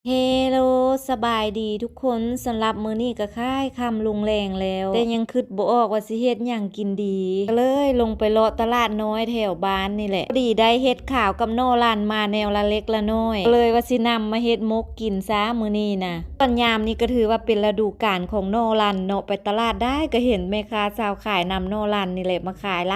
ເຮໂລ ສະບາຍດີທຸກຄົນ. ສຳລັບມື້ນີ້ກໍຄ້າຍຄ່ຳລົງແລງແລ້ວ ແຕ່ຍັງຄິດບໍ່ອອກວ່າຊິເຮັດຫຍັງກິນດີ ກໍເລີຍລົງໄປເລາະຕະຫຼາດນ້ອຍແຖວບ້ານນີ້ແຫຼະ. ພໍດີໄດ້ເຫັດຂາວກັບໜໍ່ລັນມາແນວລະເລັກລະນ້ອຍ ກໍເລີຍວ່າຊິນຳມາເຮັດໝົກກິນຊະມື້ນີ້ນະ. ຕອນຍາມນີ້ກໍຖືວ່າເປັນລະດູການຂອງໜໍ່ລັນເນາະ, ໄປຕະຫຼາດໃດກໍເຫັນແມ່ຄ້າຊາວຂາຍນຳໜໍ່ລັນນີ້ແຫຼະມາຂາຍຫຼ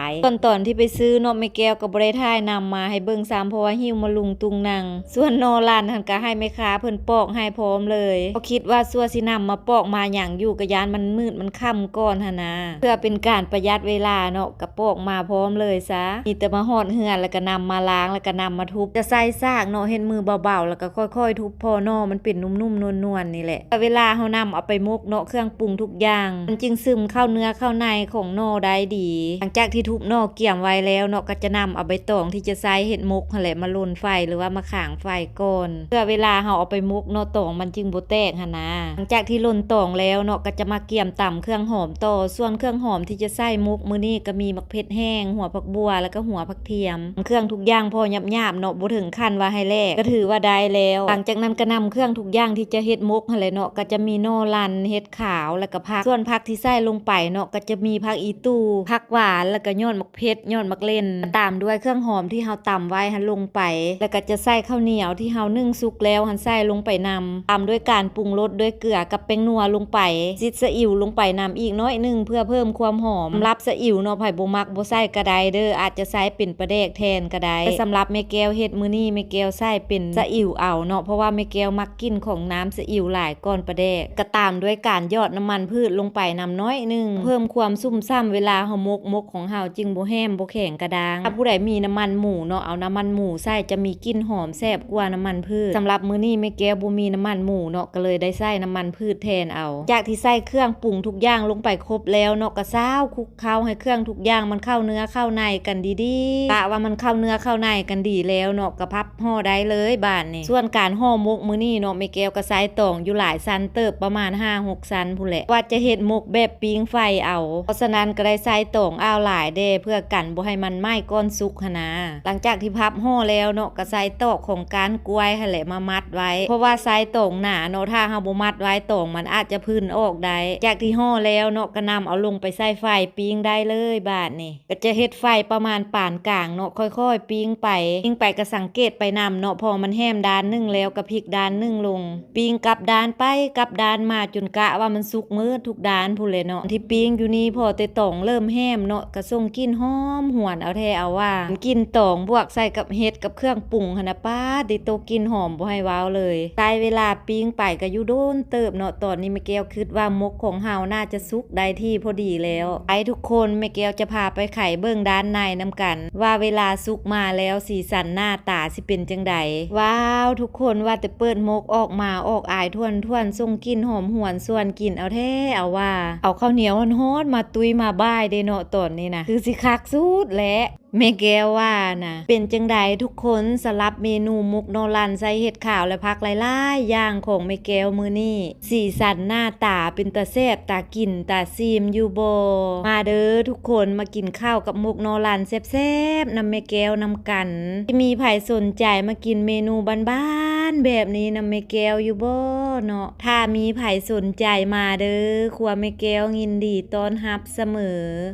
າຍໆ. ສ່ວນຕອນທີ່ໄປຊື້ເນາະ ແມ່ແກ້ວກໍບໍ່ໄດ້ຖ່າຍນຳມາໃຫ້ເບິ່ງຊ້ຳ ເພາະວ່າຫິ້ວມາລຸງຕຸງນັງ. ສ່ວນໜໍ່ລັນຫັ້ນກໍໃຫ້ແມ່ຄ້າເພິ່ນປອກໃຫ້ພ້ອມເລີຍ ເພາະຄິດວ່າຊົ່ວຊິນຳມາປອກມາຫຍັງຢູ່ ກໍຢ້ານມັນມືດມັນຄ່ຳກ່ອນຫັ້ນນາ. ເພື່ອເປັນການປະຢັດເວລາເນາະ ກໍປອກມາພ້ອມເລີຍຊະ. ມີແຕ່ມາຮອດເຮືອນ ແລ້ວກໍນຳມາລ້າງ ແລ້ວກໍນຳມາທຸບ. ຈະໃຊ້ສາກເນາະ ເຮັດມືເບົາໆ ແລ້ວກໍຄ່ອຍໆທຸບ ພໍໜໍ່ມັນເປັນນຸ້ມໆນວນໆນີ້ແຫຼະ. ເວລາເຮົານຳເອົາໄປໝົກເນາະ ເຄື່ອງປຸງທຸກຢ່າງ ມັນຈຶ່ງຊຶມເຂົ້າເນື້ອເຂົ້າໃນຂອງໜໍ່ໄດ້ດີ. ຫຼັງຈາກທີ່ທຸບໜໍ່ກຽມໄວ້ແລ້ວເນາະ ກໍຈະນຳເອົາໃບຕອງທີ່ຈະໃຊ້ເຮັດໝົກຫັ້ນແຫຼະ ມາລົນໄຟ ຫຼືວ່າມາຂາງໄຟກ່ອນ ເພື່ອເວລາເຮົາເອົາໄປໝົກເນາະ ຕອງມັນຈຶ່ງບໍ່ແຕກຫັ້ນນາ. ຫຼັງຈາກທີ່ລົນຕອງແລ້ວເນາະ ກໍຈະມາກຽມຕຳເຄື່ອງຫອມຕໍ່. ສ່ວນເຄື່ອງຫອມທີ່ຈະໃສ່ໝົກມື້ນີ້ ກໍມີໝາກເຜັດແຫ້ງ, ຫົວຜັກບົ່ວ ແລ້ວກໍຫົວຜັກທຽມ. ເຄື່ອງທຸກຢ່າງພໍຫຍາບໆເນາະ ບໍ່ເຖິງຂັ້ນວ່າໃຫ້ແຫຼກ ກໍຖືວ່າໄດ້ແລ້ວ. ຫຼັງຈາກນັ້ນກໍນຳເຄື່ອງທຸກຢ່າງທີ່ຈະເຮັດໝົກຫັ້ນແຫຼະເນາະ ກໍຈະມີໜໍ່ລັນ, ເຫັດຂາວ ແລ້ວກໍຜັກ. ສ່ວນຜັກທີ່ໃສ່ລົງໄປເນາະ ກໍຈະມີຜັກອີ່ຕູ່, ຜັກຫວານ ແລ້ວກໍຍອດໝາກເຜັດ, ຍອດໝາກເລັ່ນ ຕາມດ້ວຍເຄື່ອງຫອມທີ່ເຮົາຕຳໄວ້ຫັ້ນລົງໄປ. ແລ້ວກໍຈະໃສ່ເຂົ້າໜຽວທີ່ເຮົາໜຶ້ງສຸກແລ້ວຫັ້ນໃສ່ລົງໄປນຳ ຕາມດ້ວຍການປຸງລົດດ້ວຍເກືອກັບແປ້ງນົວລົງໄປ, ຊິດສະອິ້ວລົງໄປນຳອີກໜ້ອຍໜຶ່ງເພື່ອເພີ່ມຄວາມຫອມ. ສຳລັບສະອິ້ວເນາະ ໃຜບໍ່ມັກບໍ່ໃສ່ກໍໄດ້ເດີ້ ອາດຈະໃສ່ເປັນປາແດກແທນກໍໄດ້. ແຕ່ສຳລັບແມ່ແກ້ວເຮັດມື້ນີ້ ແມ່ແກ້ວໃສ່ເປັນສະອິ້ວເອົາເນາະ ເພາະວ່າແມ່ແກ້ວມັກກິ່ນຂອງນ້ຳສະອິ້ວຫຼາຍກ່ອນປາແດກ. ກໍຕາມດ້ວຍການຫຍອດນ້ຳມັນພືດລົງໄປນຳໜ້ອຍໜຶ່ງ ເພີ່ມຄວາມຊຸ່ມຊ່ຳເວລາເຮົາໝົກ, ໝົກຂອງເຮົາຈຶ່ງບໍ່ແຫ້ມບໍ່ແຂງກະດ້າງ. ຖ້າຜູ້ໃດມີນ້ຳມັນໝູເນາະ ເອົານ້ຳມັນໝູໃສ່ ຈະມີກິ່ນຫອມແຊບກວ່ານ້ຳມັນພືດ. ສຳລັບມື້ນີ້ແມ່ແກ້ວບໍ່ມີນ້ຳມັນໝູເນາະ ກໍເລີຍໄດ້ໃຊ້ນ້ຳມັນພືດແທນເອົາ. ຈາກທີ່ໃສ່ເຄື່ອງປຸງທຸກຢ່າງລົງໄປຄົບແລ້ວເນາະ ກໍຊາວຄຸກເຄົ້າໃຫ້ເຄື່ອງທຸກຢ່າງມັນເຂົ້າເນື້ອເຂົ້າໃນກັນດີໆ. ກະວ່າມັນເຂົ້າເນື້ອເຂົ້າໃນກັນດີແລ້ວເນາະ ກໍພັບຫໍ່ໄດ້ເລີຍບາດນີ້. ສ່ວນການຫໍ່ໝົກມື້ນີ້ເນາະ ແມ່ແກ້ວກໍໃຊ້ຕອງຢູ່ຫຼາຍຊັ້ນເຕີບ ປະມານຫ້າຫົກຊັ້ນພຸ້ນແຫຼະ ວ່າຈະເຮັດໝົກແບບປີ້ງໄຟເອົາ. ເພາະສະນັ້ນກໍໄດ້ໃຊ້ຕອງອ່າວຫຼາຍແດ່ ເພື່ອກັນບໍ່ໃຫ້ມັນໄໝ້ກ່ອນສຸກຫັ້ນນາ. ຫຼັງຈາກທີ່ພັບຫໍ່ແລ້ວເນາະ ກໍໃຊ້ຕອກຂອງກ້ານກ້ວຍຫັ້ນແຫຼະມາມັດໄວ້ ເພາະວ່າໃຊ້ຕອງໜາເນາະ ຖ້າເຮົາບໍ່ມັດໄວ້ ຕອງມັນອາດຈະຟື້ນອອກໄດ້. ຈາກທີ່ຫໍ່ແລ້ວເນາະ ກໍນຳເອົາລົງໄປໃສ່ໄຟປີ້ງໄດ້ເລີຍບາດນີ້. ກໍຈະເຮັດໄຟປະມານປານກາງເນາະ ຄ່ອຍໆປີ້ງໄປ. ປີ້ງໄປກໍສັງເກດໄປນຳເນາະ ພໍມັນແຫ້ມດ້ານໜຶ່ງແລ້ວກໍພິກດ້ານໜຶ່ງລົງ. ປີ້ງກັບດ້ານໄປກັບດ້ານມາ ຈົນກະວ່າມັນສຸກໝົດທຸກດ້ານພຸ້ນແຫຼະເນາະ. ທີ່ປີ້ງຢູ່ນີ້ພໍແຕ່ຕອງເລີ່ມແຫ້ມເນາະ ກໍສົ່ງກິ່ນຫອມຫວນເອົາແທ້ເອົາວ່າ. ກິ່ນຕອງບວກໃສ່ກັບເຫັດກັບເຄື່ອງປຸງຫັ້ນນະ ປາດຕິໂຕ ກິ່ນຫອມບໍ່ໃຫ້ເວົ້າເລີຍ. ໃຊ້ເວລາປີ້ງໄປກໍຢູ່ດົນເຕີບເນາະ. ຕອນນີ້ແມ່ແກ້ວຄິດວ່າໝົກຂອງເຮົາໜ້າຈະສຸກ ໄດ້ທີ່ພໍດີແລ້ວ. ໄປທຸກຄົນ, ແມ່ແກ້ວຈະພາໄປໄຂເບິ່ງດ້ານໃນນຳກັນ ວ່າເວລາສຸກມາແລ້ວ ສີສັນໜ້າຕາຊິເປັນຈັ່ງໃດ. ວ້າວ ທຸກຄົນ, ວ່າແຕ່ເປີດໝົກອອກມາ ອອກອາຍຖ້ວນໆ ສົ່ງກິ່ນຫອມຫວນຊວນກິນເອົາແທ້ເອົາວ່າ. ເອົາເຂົ້າໜຽວຮ້ອນໆມາຕຸ້ຍມາບ່າຍເດ້ເນາະ ຕອນນີ້ນະ ຄືຊິຄັກສຸດແຫຼະ. ແມ່ແກ້ວວ່ານະ. ເປັນຈັ່ງໃດທຸກຄົນ? ສຳລັບເມນູໝົກໜໍ່ລັນໃສ່ເຫັດຂາວ ແລະ ຜັກຫຼາຍໆຢ່າງຂອງແມ່ແກ້ວມື້ນີ້ ສີສັນໜ້າຕາເປັນຕາແຊບຕາກິນຕາຊີມຢູ່ບໍ່? ມາເດີທຸກຄົນ, ມາກິນເຂົ້າກັບໝົກໜໍ່ລັນແຊບໆນຳແມ່ແກ້ວນຳກັນ. ຊິມີໃຜສົນໃຈມາກິນເມນູບ້ານໆແບບນີ້ນຳແມ່ແກ້ວຢູ່ບໍ່ເນາະ? ຖ້າມີໃຜສົນໃຈມາເດີ, ຄົວແມ່ແກ້ວຍິນດີຕ້ອນຮັບສະເໝີ.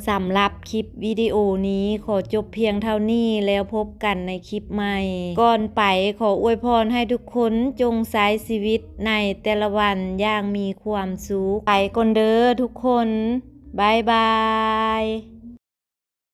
ສຳລັບ ຄລິບວິດີໂອນີ້ຂໍຈົບພຽງເທົ່ານີ້ ແລ້ວພົບກັນໃນຄລິບໃໝ່. ກ່ອນໄປຂໍອວຍພອນໃຫ້ທຸກຄົນຈົ່ງໃຊ້ຊີວິດໃນແຕ່ລະວັນຢ່າງມີຄວາມສຸກ. ໄປກ່ອນເດີທຸກຄົນ. ບາຍບາຍ.